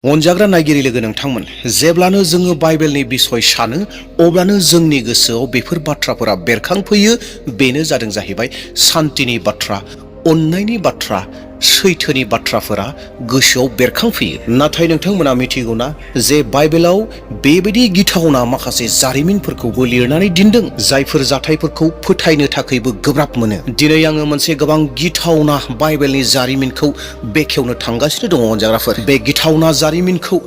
अनजाग्रा नायगिरि लोगो नोंथांमोन, जेब्लानो जोङो बाइबेलनि बिसय सानो अब्लानो जोंनि गोसोआव बेफोर बाथ्राफोरा बेरखांफैयो। बेनो जादों जाहैबाय सान्तिनि बाथ्रा, अननायनि बाथ्रा, सैथोनि बाथ्राफोरा गोसोआव बेरखांफैयो। नाथाय नोंथांमोना मिथिगौना जे बाइबेलाव बेबायदि गिथावना माखासे जारिमिनफोरखौबो लिरनानै दोनदों जायफोर जाथायफोरखौ फोथायनो थाखायबो गोब्राब मोनो। दिनै आङो मोनसे गोबां गिथावना बाइबेलनि जारिमिनखौ बेखेवनो थांगासिनो दङ अनजाग्राफोर। बे गिथावना जारिमिनखौ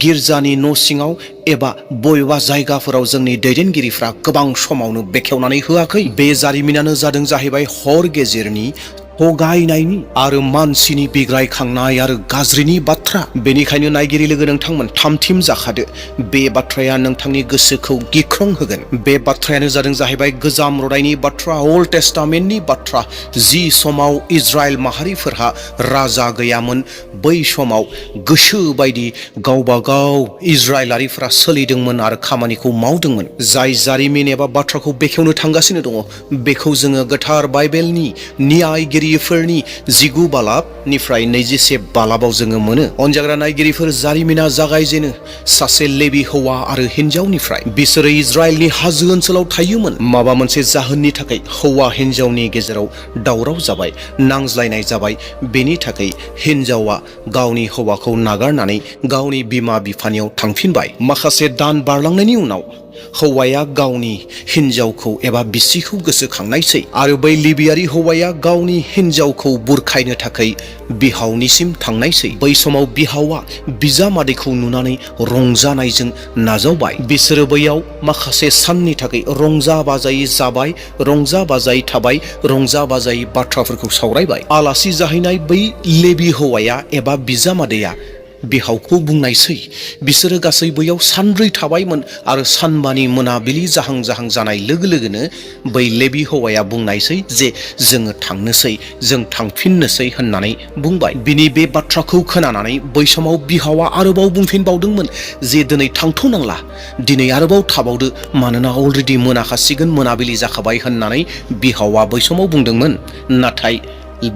गिर्जानि न' सिङाव एबा बबेबा जायगाफोराव जोंनि दैदेनगिरिफ्रा गोबां समावनो बेखेवनानै होआखै। बे जारिमिनानो जादों जाहैबाय हर गेजेरनि थगायनायनि आरो मानसिनि बिग्रायखांनाय आरो गाज्रिनि बाथ्रा। बेनिखायनो नायगिरि लोगो नोंथांमोन, थामथिम जाखादो। बे बाथ्राया नोंथांनि गोसोखौ गिख्रंहोगोन। बे बाथ्रायानो जादों जाहैबाय गोजाम रदायनि बाथ्रा, अल्ड टेस्टामेन्टनि बाथ्रा। जि समाव इजराइल माहारिफोरहा राजा गैयामोन, बै समाव गोसो बायदि गावबा गाव इजराइलारिफ्रा सोलिदोंमोन आरो खामानिखौ मावदोंमोन। जाय जारिमिन एबा बाथ्राखौ बेखेवनो थांगासिनो दङ बेखौ जोङो गोथार बाइबेलनि न्यायगिरिफोरनि 19 बालाबनिफ्राय 24 बालाबाव जोङो मोनो। अनजाग्रा नायगिरिफोर, जारिमिना जागायजेनो सासे लेबि हौवा आरो हिन्जावनिफ्राय। बिसोरो इजराइलनि हाजो ओनसोलाव थायोमोन। माबा मोनसे जाहोननि थाखाय हौवा हिन्जावनि गेजेराव दावराव जाबाय, नांज्लायनाय जाबाय। बेनि थाखाय हिन्जावा गावनि हौवाखौ नागारनानै गावनि बिमा बिफानियाव थांफिनबाय। माखासे दान बारलांनायनि उनाव हौवाया गावनि हिन्जावखौ एबा बिसिखौ गोसोखांनायसै आरो बै लिबियारि हौवाया गावनि हिन्जावखौ बुरखायनो थाखाय बिहावनिसिम थांनायसै। बै समाव बिहावा बिजामादैखौ नुनानै रंजानायजों नाजावबाय। बिसोरो बैयाव माखासे साननि थाखाय रंजा बाजायै जाबाय, रंजा बाजायै थाबाय, रंजा बाजायै बाथ्राफोरखौ सावरायबाय। आलासि जाहैनाय बै लेबि हौवाया एबा बिजामादैया बिहावखौ बुंनायसै। बिसोरो गासै बैयाव सानब्रै थाबायमोन आरो सानबानि मोनाबिलि जाहां जाहां जानाय लोगो लोगोनो बै लेबि हौवाया बुंनायसै जे जोङो थांनोसै, जों थांफिननोसै होननानै बुंबाय। बिनि बे बाथ्राखौ खोनानानै बै समाव बिहावा आरोबाव बुंफिनबावदोंमोन जे दिनै थांथ'नांला, दिनै आरोबाव थाबावदो, मानोना अलरेडि मोनाखासिगोन, मोनाबिलि जाखाबाय होननानै बिहावा बै समाव बुंदोंमोन। नाथाय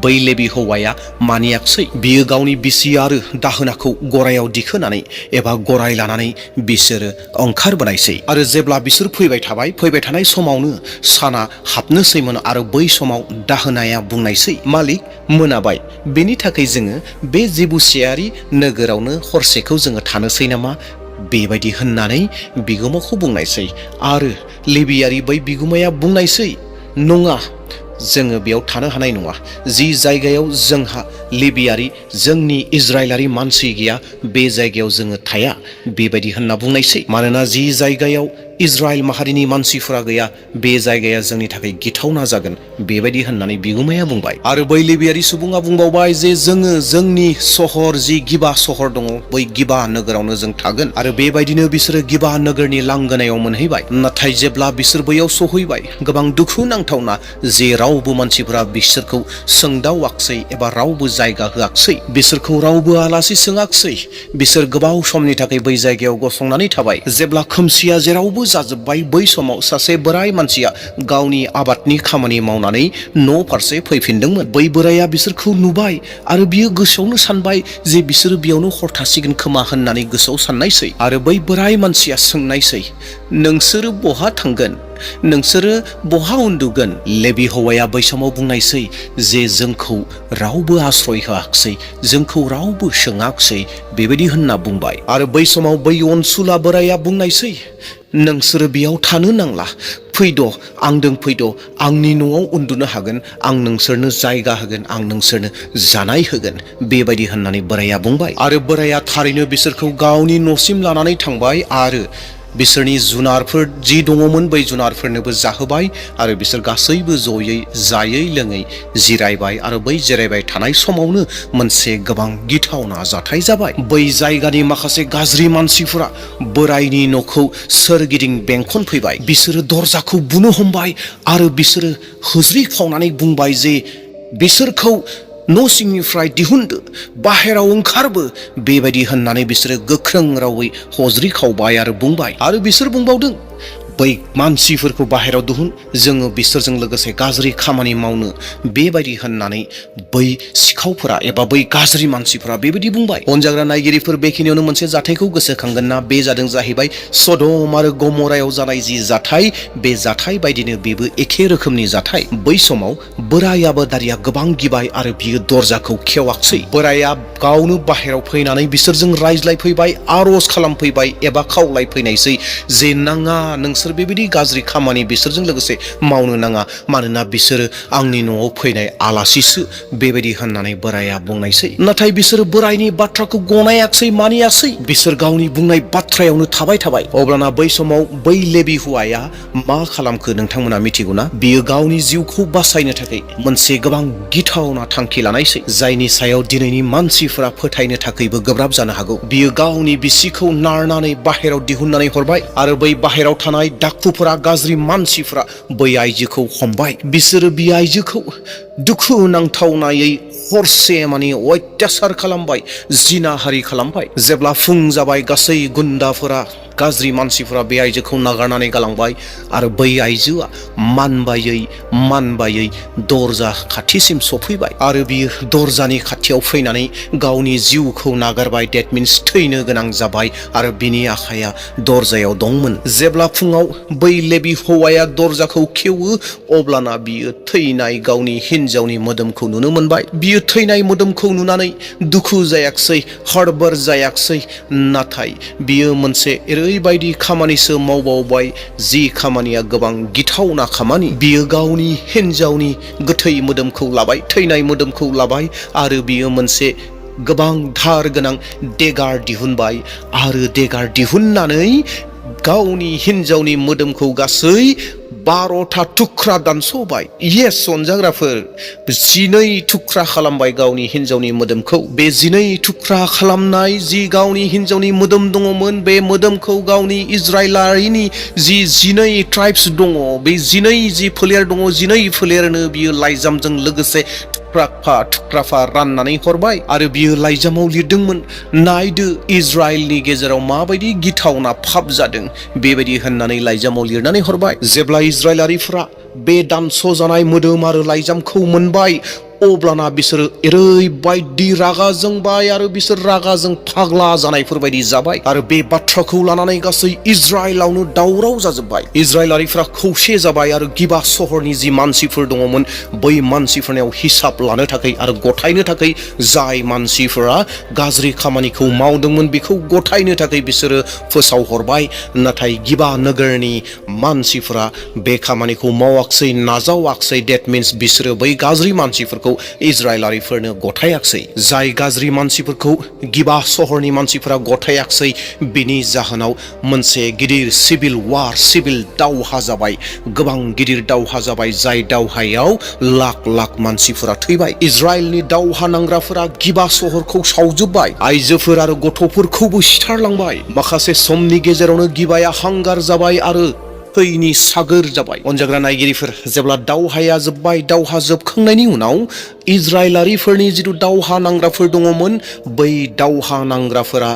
बै लेबि हौवाया मानियाखसै। बियो गावनि बिसि आरो दाहोनाखौ गरायाव दिखोनानै एबा गराय लानानै बिसोरो ओंखारबोनायसै। आरो जेब्ला बिसोर फैबाय थानाय समावनो साना हाबनोसैमोन आरो बै समाव दाहोनाया बुंनायसै, मालिक मोनाबाय, बेनि थाखाय जोङो बे जेबुसियारि नोगोरावनो हरसेखौ जोङो थानोसै नामा, बेबायदि होननानै बिगोमाखौ बुंनायसै। आरो लेबियारि बै बिगुमाया बुंनायसै, नङा, जोङो बेयाव थानो हानाय नङा। जि जायगायाव जोंहा लेबियारि, जोंनि इजराइलारि मानसि गैया, बे जायगायाव जोङो थाया, बेबायदि होनना बुंनायसै। मानोना जि जायगायाव इजराइल माहारिनि मानसिफोरा गैया, बे जायगाया जोंनि थाखाय गिथावना जागोन, बेबायदि होननानै बिगुमाया बुंबाय। आरो बै लेबियारि सुबुङा बुंबावबाय जे जोङो जोंनि सहर, जि गिबा सहर दङ, बै गिबा नोगोरावनो जों थागोन। आरो बेबायदिनो बिसोरो गिबा नोगोरनि लांगोनायाव मोनहैबाय। नाथाय जेब्ला बिसोर बैयाव सहैबाय, गोबां दुखु नांथावना जे रावबो मानसिफोरा बिसोरखौ सोंदावाखसै एबा रावबो जायगा होआखसै। बिसोरखौ रावबो आलासि सोङाखसै। बिसोर गोबाव समनि थाखाय बै जायगायाव गसंनानै थाबाय। जेब्ला खोमसिया जेरावबो जाजोब्बाय, बै समाव सासे बोराय मानसिया गावनि आबादनि खामानि मावनानै न' फारसे फैफिनदोंमोन। बै बोराया बिसोरखौ नुबाय आरो बियो गोसोआवनो सानबाय जे बिसोरो बेयावनो हर थासिगोन खोमा होननानै गोसोआव साननायसै। आरो बै बोराय मानसिया सोंनायसै, नोंसोरो बहा थांगोन, नोंसोरो बहा उन्दुगोन? लेबि हौवाया बै समाव बुंनायसै जे जोंखौ रावबो आश्रय होआखसै, जोंखौ रावबो सोङाखसै, बेबायदि होनना बुंबाय। आरो बै समाव बै अनसुला बोराया बुंनायसै, नोंसोरो बेयाव थानो नांला, फैद', आंदों फैद', आंनि न'आव उन्दुनो हागोन, आं नोंसोरनो जायगा होगोन, आं नोंसोरनो जानाय होगोन, बेबायदि होननानै बोराया बुंबाय। आरो बोराया थारैनो बिसोरखौ गावनि न'सिम लानानै थांबाय आरो बिसोरनि जुनारफोर जि दङमोन बै जुनारफोरनोबो जाहोबाय। आरो बिसोर गासैबो जयै जायै लोङै जिरायबाय। आरो बै जिरायबाय थानाय समावनो मोनसे गोबां गिथावना जाथाय जाबाय। बै जायगानि माखासे गाज्रि मानसिफोरा बोरायनि न'खौ सोरगिदिं बेंखन फैबाय। बिसोरो दरजाखौ बुनो हमबाय आरो बिसोरो होज्रिख्रावनानै बुंबाय जे बिसोरखौ न' सिंनिफ्राय दिहुनदो, बाहेराव ओंखारबो, बेबायदि होननानै बिसोरो गोख्रों रावै हज्रिखावबाय आरो बुंबाय। आरो बिसोर बुंबावदों, बै मानसिफोरखौ बाहेरायाव दिहुन, जोङो बिसोरजों लोगोसे गाज्रि खामानि मावनो बेबायदि होननानै बै सिखावफोरा एबा बै गाज्रि मानसिफोरा बेबायदि बुंबाय। अनजाग्रा नायगिरिफोर, बेखिनियावनो मोनसे जाथायखौ गोसोखांगोन ना? बे जादों जाहैबाय सदम आरो गमरायाव जानाय जि जाथाय, बे जाथाय बायदिनो बेबो एखे रोखोमनि जाथाय। बै समाव बोराय आबादारिया गोबां गिबाय आरो बियो दरजाखौ खेवाखसै। बोराया गावनो बाहेराव फैनानै बिसोरजों रायज्लायफैबाय, आर'ज खालामफैबाय एबा खावलायफैनायसै जे नाङा, नोंसोर बेबायदि गाज्रि खामानि बिसोरजों लोगोसे मावनो नाङा, मानोना बिसोरो आंनि न'आव फैनाय आलासिसो, बेबायदि होननानै बोराया बुंनायसै। नाथाय बिसोरो बोरायनि बाथ्राखौ गनायाखसै, मानियासै। बिसोर गावनि बुंनाय बाथ्रायावनो थाबाय। अब्लाना बै समाव बै लेबि हौवाया मा खालामखो नोंथांमोना मिथिगौना? बियो गावनि जिउखौ बासायनो थाखाय मोनसे गोबां गिथावना थांखि लानायसै, जायनि सायाव दिनैनि मानसिफोरा फोथायनो थाखायबो गोब्राब जानो हागौ। बियो गावनि बिसिखौ नारनानै बाहेराव दिहुननानै हरबाय आरो बै बाहेराव थानाय डाकुफोरा, गाज्रि मानसिफोरा बै आइजोखौ हमबाय। बिसोरो बे आइजोखौ दुखु नांथावनायै हरसे माने अत्याचार खालामबाय, जिनाहारि खालामबाय। जेब्ला फुं जाबाय, गासै गुन्दाफोरा, गाज्रि मानसिफोरा बे आइजोखौ नागारनानै गालांबाय आरो बै आइजोआ मानबायै दरजा खाथिसिम सफैबाय आरो बियो दरजानि खाथियाव फैनानै गावनि जिउखौ नागारबाय। डेट मिन्स थैनो गोनां जाबाय आरो बिनि आखाया दरजायाव दंमोन। जेब्ला फुङाव बै लेबि हौवाया दरजाखौ खेवो, अब्लाना बियो थैनाय गावनि हिनजावनि मोदोमखौ नुनो मोनबाय। बियो थैनाय मोदोमखौ नुनानै दुखु जायाखसै, हरबोर जायाखसै, नाथाय बियो मोनसे ओरैबायदि खामानिसो मावबावबाय, जि खामानिया गोबां गिथावना खामानि। बियो गावनि हिनजावनि गोथै मोदोमखौ लाबाय, थैनाय मोदोमखौ लाबाय आरो बियो मोनसे गोबां धार गोनां देगार दिहुनबाय आरो देगार दिहुननानै गावनि हिनजावनि मोदोमखौ गासै 12था थुख्रा दानस'बाय। येस अनजाग्राफोर, 12 थुख्रा खालामबाय गावनि हिनजावनि मोदोमखौ। बे 12 थुख्रा खालामनाय जि गावनि हिनजावनि मोदोम दङमोन, बे मोदोमखौ गावनि इजराइलारिनि जि 12 ट्राइब्स दङ, बे 12 जि फोलेर दङ, 12 फोलेरनो बियो लाइजामजों लोगोसे थुख्राफा राननानै हरबाय आरो बियो लाइजामाव लिरदोंमोन, नायदो इजराइलनि गेजेराव माबायदि गिथावना पाप जादों, बेबायदि होननानै लाइजामाव लिरनानै हरबाय। जेब्ला इजराइलारिफोरा बे दानस' जानाय मोदोम आरो लाइजामखौ मोनबाय, अब्लाना बिसोरो ओरैबायदि रागा जोंबाय आरो बिसोर रागाजों फाग्ला जानायफोर बायदि जाबाय आरो बे बाथ्राखौ लानानै गासै इजराइलावनो दावराव जाजोब्बाय। इजराइलारिफ्रा खौसे जाबाय आरो गिबा सहरनि जि मानसिफोर दङमोन, बै मानसिफोरनियाव हिसाब लानो थाखाय आरो गथायनो थाखाय, जाय मानसिफोरा गाज्रि खामानिखौ मावदोंमोन बेखौ गथायनो थाखाय बिसोरो फोसावहरबाय। नाथाय गिबा नोगोरनि मानसिफोरा बे खामानिखौ मावाखसै, नाजावाखसै। डेट मिन्स बिसोरो बै गाज्रि मानसिफोरखौ इजराइलारिफोरनो गथायाखसै। जाय गाज्रि मानसिफोरखौ गिबा सहरनि मानसिफोरा गथायाखसै, बिनि जाहोनाव मोनसे गिदिर सिभिल दावहा जाबाय, गोबां गिदिर दावहा जाबाय, जाय दावहायाव लाख मानसिफोरा थैबाय। इजराइलनि दावहा नांग्राफोरा गिबा सहरखौ सावजोब्बाय, आइजोफोर आरो गथ'फोरखौबो सिथारलांबाय। माखासे समनि गेजेरावनो गिबाया हांगार जाबाय आरो थैनि सागोर जाबाय। अनजाग्रा नायगिरिफोर, जेब्ला दावहाया जोब्बाय, दावहा जोबखांनायनि उनाव इजराइलारिफोरनि जिथु दावहा नांग्राफोर दङमोन, बै दावहा नांग्राफोरा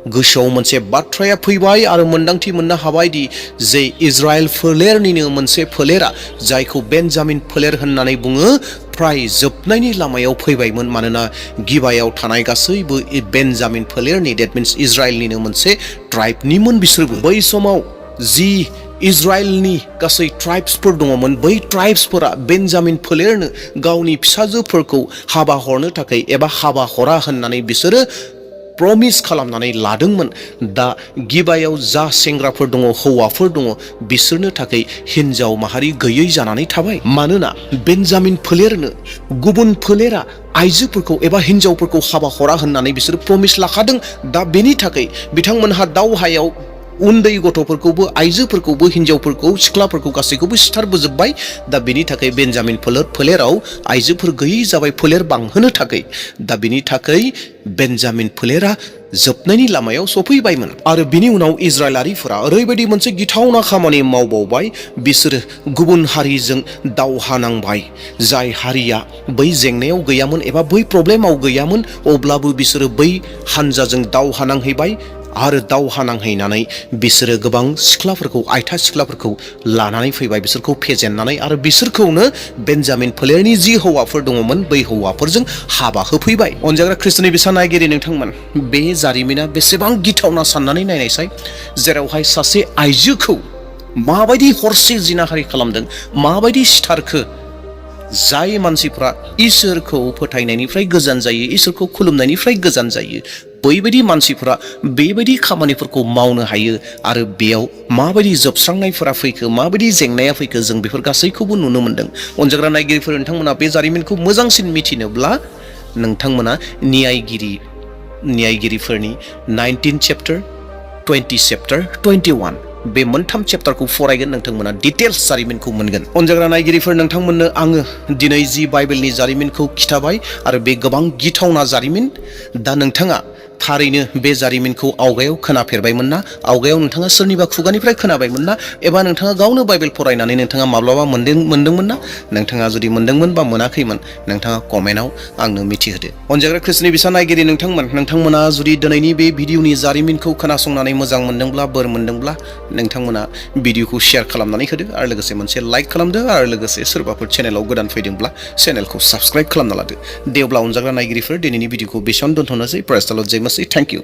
गोसोआव मोनसे बाथ्राया फैबाय आरो मोन्दांथि मोननो हाबायदि जे इजराइल फोलेरनिनो मोनसे फोलेरा, जायखौ बेन्जामिन फोलेर होननानै बुङो, फ्राय जोबनायनि लामायाव फैबायमोन। मानोना गिबायाव थानाय गासैबो बेन्जामिन फोलेरनि, डेट मिन्स इजराइलनिनो मोनसे ट्राइबनिमोन बिसोरबो। बै समाव जि इजराइलनि गासै ट्राइब्सफोर दङमोन, बै ट्राइब्सफोरा बेन्जामिन फोलेरनो गावनि फिसाजोफोरखौ हाबा हरनो थाखाय एबा हाबा हरा होननानै बिसोरो प्रमिस खालामनानै लादोंमोन। दा गिबायाव जा सेंग्राफोर दङ, हौवाफोर दङ, बिसोरनो थाखाय हिनजाव माहारि गैयै जानानै थाबाय। मानोना बेन्जामिन फोलेरनो गुबुन फोलेरा आइजोफोरखौ एबा हिनजावफोरखौ हाबा हरा होननानै बिसोरो प्रमिस लाखादों। दा बेनि थाखाय बिथांमोनहा दावहायाव उन्दै गथ'फोरखौबो, आइजोफोरखौबो, हिनजावफोरखौ, सिख्लाफोरखौ गासैखौबो सिथारबोजोब्बाय। दा बेनि थाखाय बेन्जामिन फोलेराव आइजोफोर गैयै जाबाय, फोलेर बांहोनो थाखाय। दा बेनि थाखाय बेन्जामिन फोलेरा जोबनायनि लामायाव सफैबायमोन आरो बिनि उनाव इजराइलारिफोरा ओरैबायदि मोनसे गिथावना खामानि मावबावबाय, बिसोरो गुबुन हारिजों दावहा नांबाय। जाय हारिया बै जेंनायाव गैयामोन एबा बै प्रब्लेमाव गैयामोन, अब्लाबो बिसोरो बै हानजाजों दावहा नांहैबाय आरो दावहा नांहैनानै बिसोरो गोबां सिख्लाफोरखौ आयथा सिख्लाफोरखौ लानानै फैबाय, बिसोरखौ फेजेननानै आरो बिसोरखौनो बेन्जामिन फोलेरनि जि हौवाफोर दङमोन बै हौवाफोरजों हाबा होफैबाय। अनजाग्रा ख्रिस्ट'नि बिसा नायगिरि नोंथांमोन, बे जारिमिना बेसेबां गिथावना साननानै नायनायसाय, जेरावहाय सासे आइजोखौ माबायदि हरसे जिनाहारि खालामदों, माबायदि सिथारखो। जाय मानसिफ्रा इसोरखौ फोथायनायनिफ्राय गोजान जायो, इसोरखौ खुलुमनायनिफ्राय गोजान जायो, बैबायदि मानसिफ्रा बेबायदि खामानिफोरखौ मावनो हायो आरो बेयाव माबायदि जोबस्रांनायफोरा फैखो, माबायदि जेंनाया फैखो, जों बेफोर गासैखौबो नुनो मोन्दों। अनजाग्रा नायगिरिफोर, नोंथांमोना बे जारिमिनखौ मोजांसिन मिथिनोब्ला नोंथांमोना न्यायगिरिफोरनि 19 चेप्टार, 20 चेप्टार, 21 बे मोनथाम चेप्टारखौ फरायगोन, नोंथांमोना डिटेल्स जारिमिनखौ मोनगोन। अनजाग्रा नायगिरिफोर, नोंथांमोननो आङो दिनै जि बाइबेलनि जारिमिनखौ खिथाबाय आरो बे गोबां गिथावना जारिमिन, दा नोंथाङा थारैनो बे जारिमिनखौ आवगायाव खोनाफेरबायमोन ना? आवगायाव नोंथाङा सोरनिबा खुगानिफ्राय खोनाबायमोन ना? एबा नोंथाङा गावनो बाइबेल फरायनानै नोंथाङा माब्लाबा मोनदोंमोन ना? नोंथाङा जुदि मोनदोंमोन बा मोनाखैमोन, नोंथाङा कमेन्टआव आंनो मिथिहोदो। अनजाग्रा ख्रिस्ट'नि बिसा नायगिरि नोंथांमोना जुदि दिनैनि बे भिडिअनि जारिमिनखौ खोनासंनानै मोजां मोनदोंब्ला, बोर मोनदोंब्ला, नोंथांमोना भिडिअखौ शेयार खालामनानै होदो आरो लोगोसे मोनसे लाइक खालामदो आरो लोगोसे सोरबाफोर चेनेलाव गोदान फैदोंब्ला चेनेलखौ साबस्क्राइब खालामना लादो। दे अब्ला अनजाग्रा नायगिरिफोर, दिनैनि भिडिअखौ बेसेबां दोनथ'नोसै। प्रेज द लर्ड, जय मसीह, थेंक इउ।